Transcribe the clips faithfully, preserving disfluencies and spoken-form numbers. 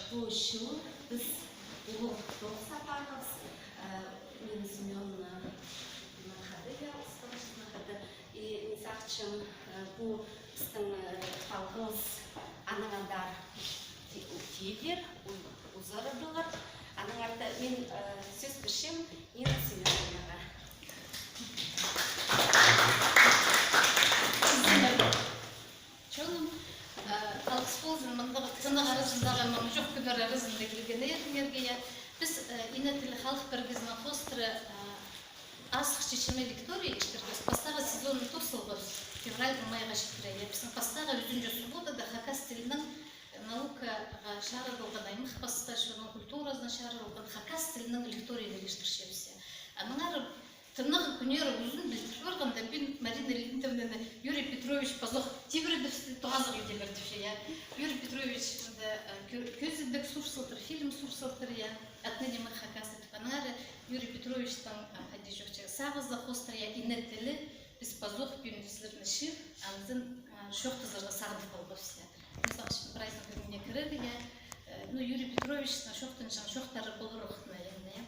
Пу чыл піс улуғ тоғыс апарғабыс, э, Нина Семёновна хада, я, устағҷызынаң хада. И мин сағынчам, э, пу пістің, э, халғыбыс анаң андар ти-, тиилер, у-, узарадылар. Анаң андар мин, э, сӧс пирчем Нина Семёновнаға. Чоным, э, алғыс ползын, мындағ тынағ аразындағы, мындағ чох кӱннер аразында килгеніңерге, я. Піс, э, Ине тілі халых пірігізінің хоостыра, э, азых чечеме лекторий иртіргебіс. Пастағы сезонны тур салғабыс, февральдың майға читіре, я. Пістің пастағы ӱзінҷі субботада хакас тілінің, э, наукаға чарыдылған аймах пасха, чонның культуразына чарыдылған хакас тілінің лекторийлер иртірчебіс, я. Аннаңар тынағ кӱннер узун пілдір парғанда, мин Марина Леонидовнаны Юрий Петрович пазох тибіредіп, тоғазығ иде пирдібіс, я. Юрий Петрович, мында, э, кӧ-, кӧзідіг сур салтыр, фильм сур салтыр, я. «Отныне мы хакасы» тіп. Аннаңар Юрий Петровичтің, э, хайди чоохтирға, сағызы хоостыра, я, Ине тілі, піс пазох пӱӱн сірерні чыып, анзын, э, чоохтазарға сағынып полғабыс, я. Мин сағынчам, прайзының кӧңніне кірер, я. Э, ну, Юрий Петровичтің чоохтанҷаң чоохтары полар ох, наверное, я.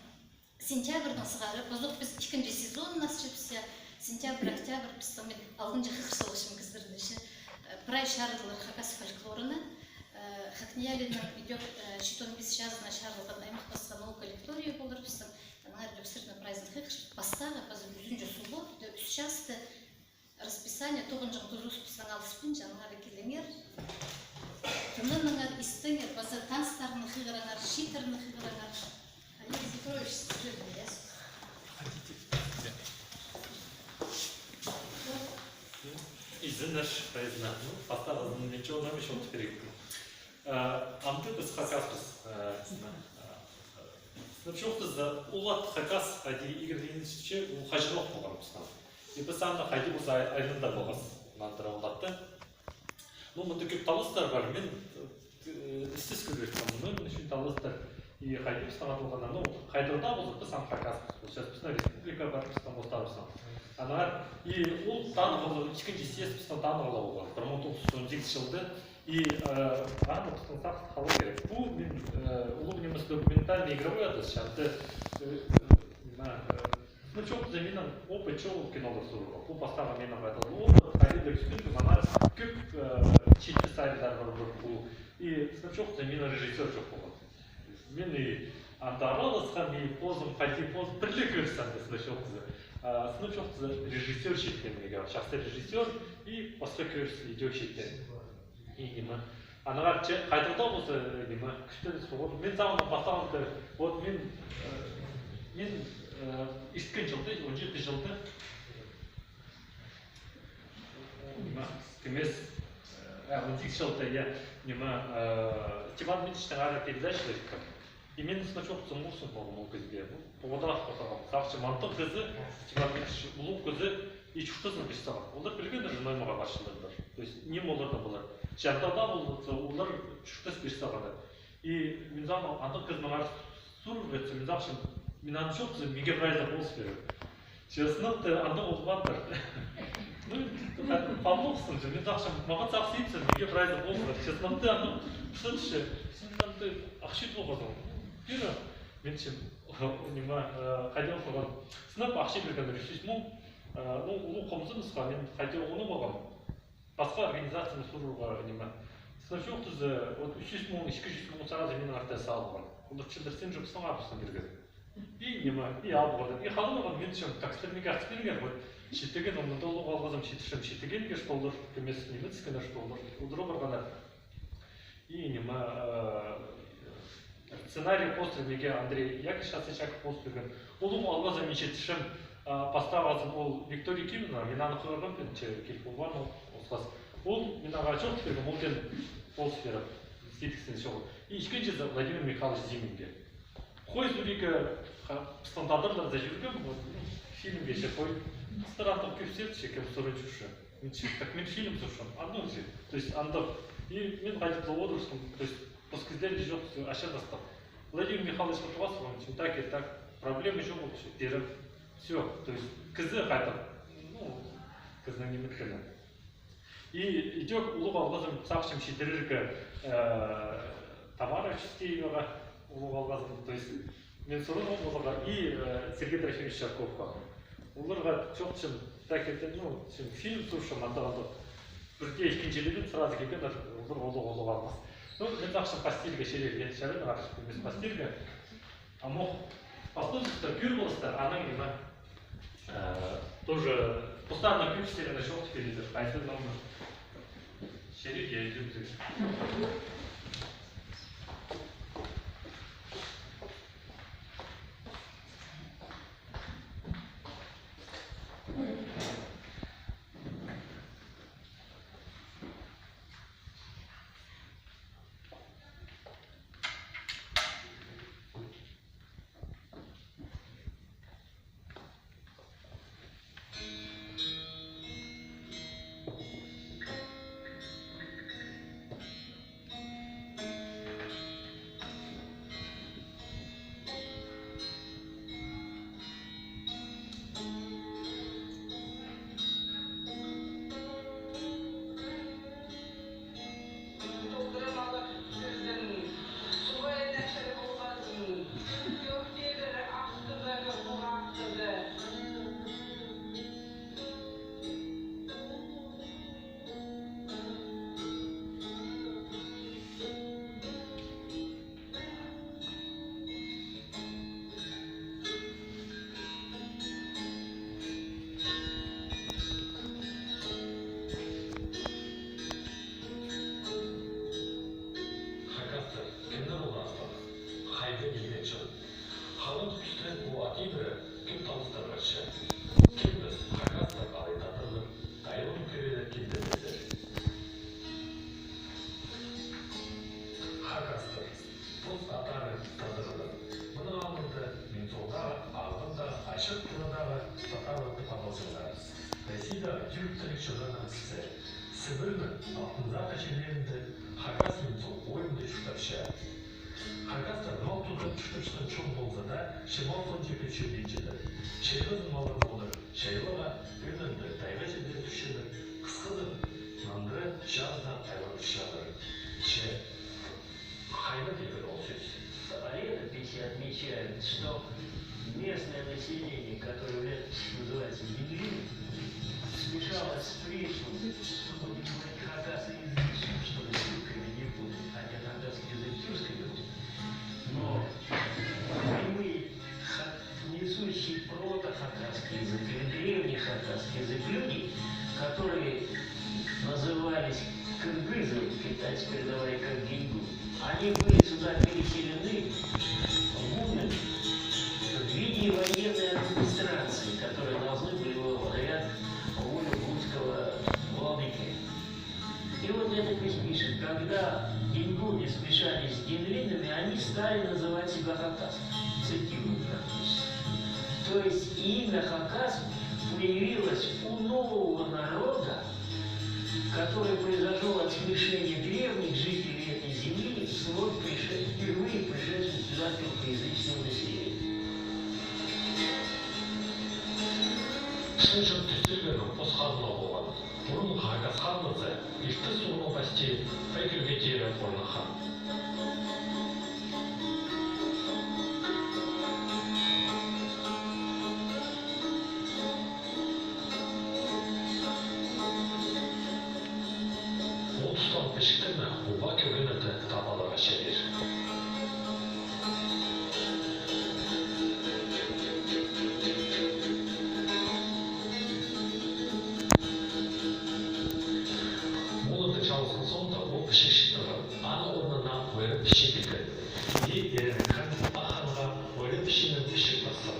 Сентябрьдең сығара, пазох піс ікінҷі сезонын асчабыс, я. Сентябрь, октябрь пістің, мин алғанҷа хығырчабыс кізілерні, че, э, прай чарыдылар хакас фольклорына, э, ХакНИИЯЛИ-ның идӧк, э, читон пис чазына чарылған аймах пасха наука лекторийі полар пістің. Аннаңар идӧк сірерні прайзын хығырчабыс, пастағы, пазох ӱзінҷі субботада ӱс часта. Расписание тоғынҷаң тузазыбыстаң алыспинча, аннаңар киліңер. Тынаныңар, истіңер, паза таныстарны хығырыңар, чииттерні хығырыңар. Олег Петрович, сірерге, я. Изеннер, прайзына. Ну, пастағызын мин чоғынам, ещё керек. Э, амды піс хакаспыс, э, сынап, э, сынап чоохтаза, ол ат хакас, хайди игерленче, ол хаҷанох полған пістің. И піс аны хайди полза ай-, айландырып алғабыс, нандыра ол атты. Ну, мында кӧп таластар пар, мин, э, істес кӧрербін, ну, мин ӱчӱн таластар. И хайди пістің аталғаны, ну, хайдағ даа полза, піс аны хакаспыс. Ол сейчас пістің республика пар, пістің постарыбыстың. Аннаңар, и ол танығ, ол ікінҷі съезд пістің танығ ла полған, пір муң тоғыс чӱс он сигізінҷі чылда. И, э, аны пістің сағыста халар кирек. Пу мин, э, улуғ нимес документальный игровой адас, чанды, э, э, ниме, э, ну, чоохтаза, минің опыт чоғыл кинолар сурарға. Пу пастағы минің айтылған опыт, хайди тӱскен, мына кӧп, э, читі сарийлар пар пу. И, сынап чоохтаза, минің режиссёр чох полған. Мин и анда араласхам, и позым, хайди позым, пірле кӧрчем анда, сынап чоохтаза. А, сынап чоохтаза, режиссёр читкен меге, чахсы режиссёр, и пасха кӧріс идӧк читкен. И ниме. Аннаңар че, хайдағ даа полза, ниме, кӱстеніс полған. Мин сағам пастағанда, вот мин, э, мин, э, исткен чылда, он читі чылда, ниме, кӧмес, э, он сигізінҷі чылда, я, ниме, э, Степан Дмитриевичтің ара передачалар иткем. И мин сынап чоохтаза, мурсым полған ол кізее. Ну, пу одағ одырғам. Сағынчам, андағ кізі, Степан Дмитриевич, улуғ кізі, и чуртазын пирче салған. Олар пілгеннер же, наймаға парчалар. То есть, ниме оларда полар. Че анда даа полза, олар чуртас пирче салғаннар. И мин сағам, андағ кізі маңар сурарға итсе, мин сағынчам, мин аны чоохтазам, меге прайзы полыс пирер. Честно, ты андағ ол пар. Ну, паллохсың же, мин сағынчам, мағаа сағыс итсе, меге прайзы полыс пирер. Честно, ты андағ, пісінче, син андағ ахча полғазың. Пирер, мин че, ниме, э, хайди полған. Сынап ахча пиргеннер, ӱс чӱс муң, э, ну, улуғ хомзынысха, мин хайди оңнап алғам. Пасха организацияны сурарға, ниме. Сынап чоохтаза, вот ӱс чӱс муң, ікі чӱс муң сағызы минің артыхтығ салған. Олар чылдыр син чох, саңай пістің пирген. И ниме, и алып алған. И халғаннар, мин тіпчем, так сірер меге артых пиріңер, вот. Читіген, ол мында улуғ алғызым, читірчем, читігенге, что олар, кӧмес ниме тіскеннер, что олар удура парғаннар. И ниме, э, сценарий хоостыра меге Андрей Яковлевич Асочаков хоостырған. Улуғ алғызым мин читірчем, а, пастағызын ол Виктория Кимовна, мин аны хығырғам, пен че киліп полбаан ол осхас. Ол мин ағаа чоохтап пиргем, ол тен полыс пиріп, сидіксін чоғыл. И ікінҷізі Владимир Михайлович Зиминге. Хой сурарға, ха, пістің тадарларда чӧргем, вот, фильмге че хой. Пістер андағ кӧп сыйыхча, кем сурынча. Мин че, так мин фильм сурчам, андағ же. То есть андағ. И мин хайди ла одырыбысхам, то есть пос кізілер дее чох, всё, ача тастап. Владимир Михайловичке тоғасхам, мин че, так и так, проблема чох, вообще, пирем. Всё, то есть кізі хайдағ, ну, кізінің ниме иткені. И идӧк улуғ алғызым сағынчам читірерге, э, Тамара Чистееваға улуғ алғазым. То есть, мин сурғам оларға и, э, Сергей Трофимович Чарковқа. Оларға чоохтапчам, так это, ну, син фильм сурчам, анда, анда. Пірдее ікінҷіледім, сразу килгеннер, олар улуғ, улуғ алғас. Ну, мин сағынчам пастирға чарир, я, чарир, артых нимес пастирға. Амох, пастырзар, кӧр ползар, анаң ниме, э, тоже постарына кӧрчезер, ана чоохтап пирерзер, хайзы номер. Чарир, я, идӧк. Толдырмалығ сӧзін, суғай нәсіл полғазын, кӧктегір астығыр улуғ аттығ. Хакастар кемнер полғаннар? Хайдаң килген чон? Халғанҷы пістің пу ат ибіре кем таныстырарҷа? Кембіс, хакастар алай тадарлар, тайылған кӧрерлер килдірбезер. Хакастар, пос аттары тадарлар. Мының алнында Минсолдағы, Ағбандағы, Ачығ Пурундағы татарлар тіп адалчалар. Россиядағы тӱрк тілліг чоннарның ісі. Сібірнің алтынзар чирлерінде хакас Минсол ойында чуртапча. Хакастар мал тудып чуртапчатхан чон полза даа, че мал соонҷа пеер чӧрбинчелер. Чайғызын маллар полар чайлыға, ӧӧнінде тайға чирде тӱсчелер, хысхызын нандыра чазыда айландырчалар. Че хайдаң килген ол сӧс? Летописи отмечают, что местное население, которое является, называется Дингли, смешалось с пришлым, будем говорить хакасоязычным, чтобы с тюрками не путать, хотя хакасский язык тюркский был. Но прямые ха-, несущие протохакасский язык или древний хакасский язык люди, которые назывались кыргызы, китайцы передавали как гиньгу, они были сюда переселены гуннами в виде военной администрации, которые должны были выполнять волю гуннского владыки. И вот летопись пишет, когда гиньгуны смешались с динлинами, они стали называть себя хакасами. Цитирую, то есть имя хакас появилось у нового народа, который произошёл от смешения древних жителей этой земли с вновь прише-, впервые пришедшим сюда тюркоязычным населением. Пістің чон тірілгеннең пос хазна полған. Пурунғы хакас хазназы Иртіс суғның пасти Пай кӧлге теере орнаххан. Ол тустаң пічіктерні уғаа кӧргеннерні таап аларға чарир. Мулланы чалғысхан соонда ол пічік чыттырған, аның орнына ойрат пічік килген. Иди иренген хан Ах ханға ойрат пічігінең пічік пасхан.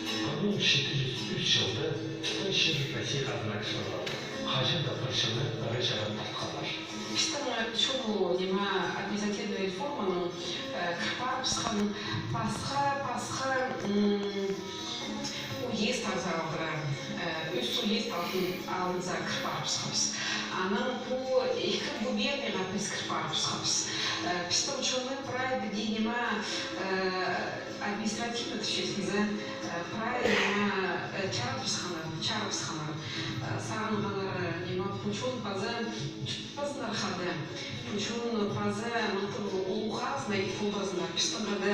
Пір муң читі чӱс ӱс чылда пістің чир Россия хазнаға кірген. Хаҷан даа пір чылны ыры-чыран тартханнар. Пістің чон, ниме, административный реформаның, э, кір парыбысхан пасха, пасха, м, уезд алза алдыра, э, ӱс уезд алдын, алза кір парыбысхабыс. Анаң пу ікі губернияға піс кір парыбысхабыс. Э, пістің учёный прай піди ниме, э, административный тіпчезің зе, э, прай ниме, э, чарабысханнар, чарабысханнар. Э, сағынғаннар, э, ниме, пу чон паза чуртпазыннар хада. Пу чон паза мындағ улуғ хазна ит полбазыннар. Пістің хада,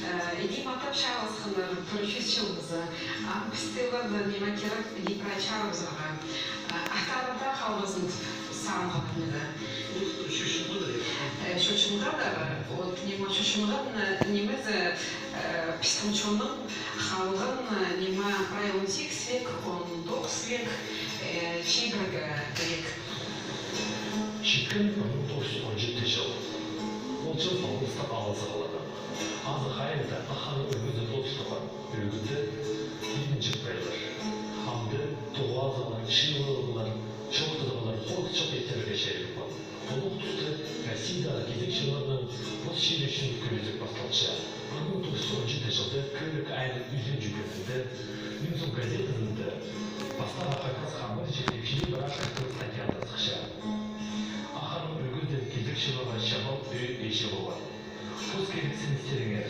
э, иди матап чарабысханнар, пір чӱс чыл паза. Ам пісті олардаң ниме кирек, иди прай чарабызарға. Э, ахтанып таа халбазын тіп сағынғам мин дее. Э, чочымға даа, вот, ниме, чочымға, э, ниме зе, э, пістің чонның халған, э, ниме, прай он сигіс век, он тоғыс век, э, чибіргі век. Читкен пір муң тоғыс чӱс он читі чыл. Ол чыл палғалыстығ алызығ алады. Азы хайда Ах ханның ӱлгӱзі тоозыл турған. Ӱлгӱзі тиидінче прайлар. Хамды тоғазығлар, шыылығлар, чоохтазығлар хорых чох иттерге чарир полған. Ол ох туста Россиядағы кизекчілернің пос чирі ӱчӱн кӱрезіг пасталча. Пір муң тоғыс чӱс он читі чылда Кӧрік айның ӱзінҷі кӱнінде «Мин суғ» газетазында «Пастағы хакас хабарҷы» тіп Филипп Рашковтың статьязы сыхча. Ах ханның ӱлгӱзі кизекчілерге чабал ӧӧй иҷе полған. Пос кирексіністеріңер,